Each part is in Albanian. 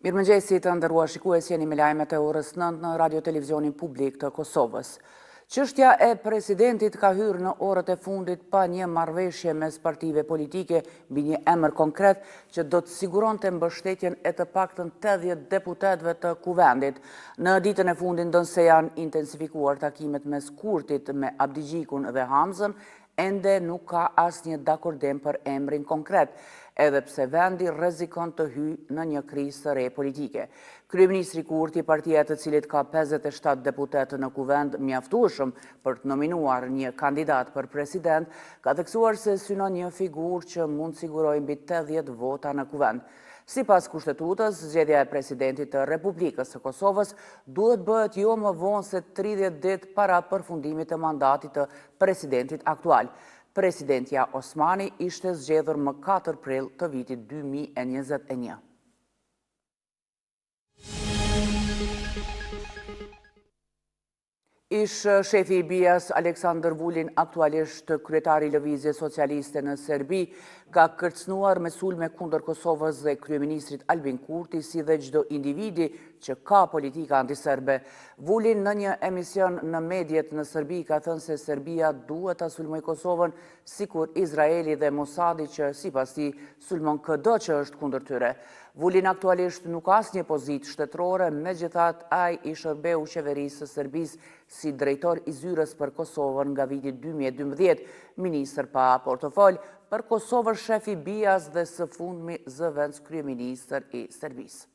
Mirëmëngjesi të nderuar shikues, jeni me lajmet e orës 9 në Radio Televizionin Publik të Kosovës. Çështja e presidentit ka hyrë në orët e fundit pa një marrëveshje mes partive politike mbi një emër konkret që do të siguronte mbështetjen e të paktën 80 deputetëve të Kuvendit. Në ditën e fundit, ndonëse janë intensifikuar takimet mes Kurtit me Abdixhikun dhe Hamzën, Ende nuk ka asnjë dakordim për emrin konkret, edhe pse vendi rrezikon të hyjë në një krizë të re politike. Kryeministri Kurti, partia e të cilit ka 57 deputetë në Kuvend mjaftueshëm për të nominuar një kandidat për president, ka theksuar se synon një figurë që mund të sigurojë mbi 80 vota në Kuvend. Sipas Kushtetutës, zgjedhja e Presidentit të Republikës së Kosovës duhet bëhet jo më vonë se 30 ditë para përfundimit të mandatit të presidentit aktual. Presidentja Osmani ishte zgjedhur më 4 prill të vitit 2021. Ish-shefi i BIA-s, Aleksandër Vulin, aktualisht kryetar i Lëvizjes Socialiste në Serbi, ka kërcënuar me sulme kundër Kosovës dhe kryeministrit Albin Kurti, si dhe çdo individi që ka politika antiserbe. Vulin në një emision në mediet në Serbi ka thënë se Serbia duhet ta sulmojë Kosovën sikur Izraeli dhe Mossadi që, sipas tij, sulmon këdo që është kundër tyre. Vulin aktualisht nuk ka asnjë pozitë shtetërore, megjithatë ai i shërbeu qeverisë së Serbisë si drejtor i zyrës për Kosovën nga viti 2012, ministër pa portofol, për Kosovën shef i BIA-s dhe së fundmi zëvendëskryeministër i Serbisë.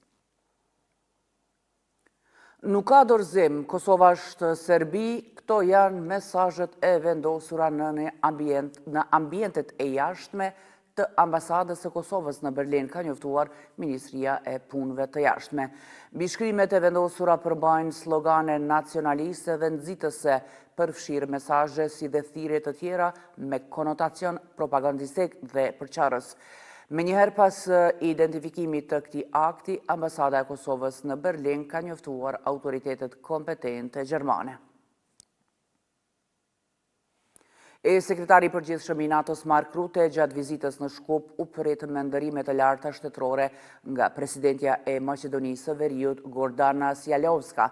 Nuk ka dorëzim, Kosova është Serbi, këto janë mesazhet e vendosura në në ambient, në ambientet e jashtme të ambasadës së Kosovës në Berlin, ka njoftuar Ministria e Punëve të Jashtme. Mbishkrimet e vendosura përmbajnë slogane nacionaliste dhe nxitëse, përfshirë mesazhe si dhe thirrje të tjera me konotacion propagandistik dhe përçarës. Menjëherë pas identifikimit të këtij akti, Ambasada e Kosovës në Berlin ka njoftuar autoritetet kompetente gjermane. E sekretari i përgjithshëm i NATO-s Mark Rutte gjatë vizitës në Shkup u prit me nderime të larta shtetërore nga presidentja e Maqedonisë së Veriut Gordana Sjalovska.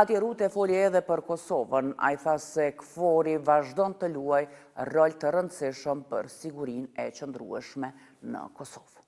Atje Rutte foli edhe për Kosovën. Ai tha se KFOR-i vazhdon të luajë rol të rëndësishëm për sigurinë e qëndrueshme në Kosovë.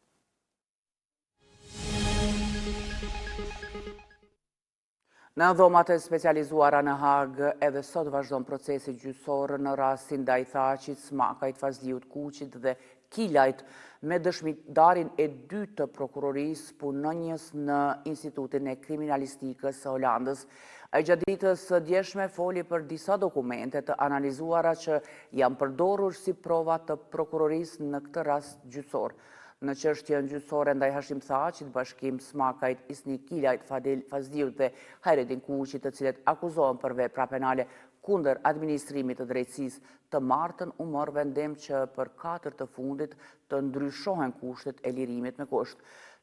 Në dhomat e specializuara në Hagë, edhe sot vazhdon procesi gjyqësor në rastin ndaj Thaçit, Smakajt, Fazliut, Kuçit dhe Kilajt, me dëshmitarin e dytë të prokurorisë punonjës në Institutin e Kriminalistikës së Holandës. Ai gjatë ditës së djeshme foli për disa dokumente të analizuara që janë përdorur si prova të prokurorisë në këtë rast gjyqësor. Në çështjen gjyqësore ndaj Hashim Thaçit, Bashkim Smakajt, Isni Kilajt, Fadil Fazliut dhe Hajredin Kuçit, të cilët akuzohen për vepra penale kundër administrimit të drejtësisë, të martën u mor vendim që për katër të fundit të ndryshohen kushtet e lirimit me kusht.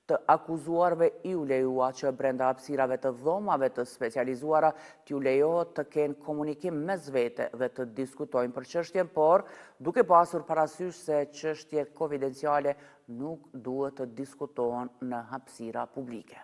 Të akuzuarve iu lejua që brenda hapësirave të dhomave të specializuara t'ju lejohet të kenë komunikim mes vete dhe të diskutojnë për çështjen, por duke pasur parasysh se çështjet konfidenciale nuk duhet të diskutohen në hapësira publike.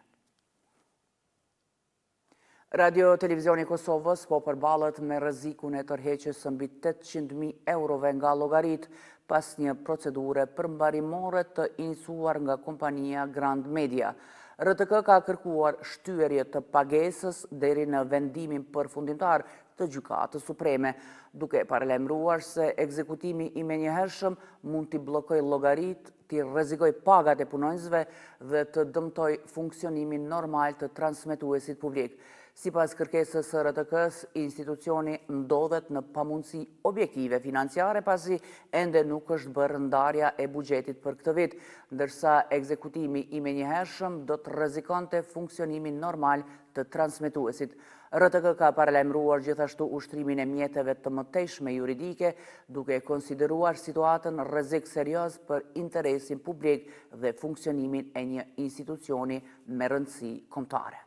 Radio Televizioni i Kosovës po përballet me rrezikun e tërheqjes së mbi 800.000 eurove nga llogaritë pas një procedure përmbarimore të iniciuar nga kompania Grand Media. RTK ka kërkuar shtyrje të pagesës deri në vendimin përfundimtar të Gjykatës Supreme, duke paralajmëruar se ekzekutimi i menjëhershëm mund t'i bllokojë llogaritë t'i rrezikojë pagat e punonjësve dhe të dëmtojë funksionimin normal të transmetuesit publik. Sipas kërkesës së RTK-së, institucioni ndodhet në pamundësi objektive financiare pasi ende nuk është bërë ndarja e buxhetit për këtë vit, ndërsa ekzekutimi i menjëhershëm do të rrezikonte funksionimin normal të transmetuesit. RTK ka paralajmëruar gjithashtu ushtrimin e mjeteve të mëtejshme juridike, duke e konsideruar situatën rrezik serioz për interesin publik dhe funksionimin e një institucioni me rëndësi kombëtare.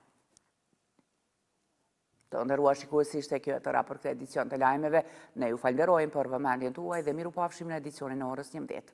Të nderuar shikues, ishte kjo e tëra për këtë edicion të lajmeve. Ne ju falënderojmë për vëmendjen tuaj dhe mirupafshim në edicionin e orës 11.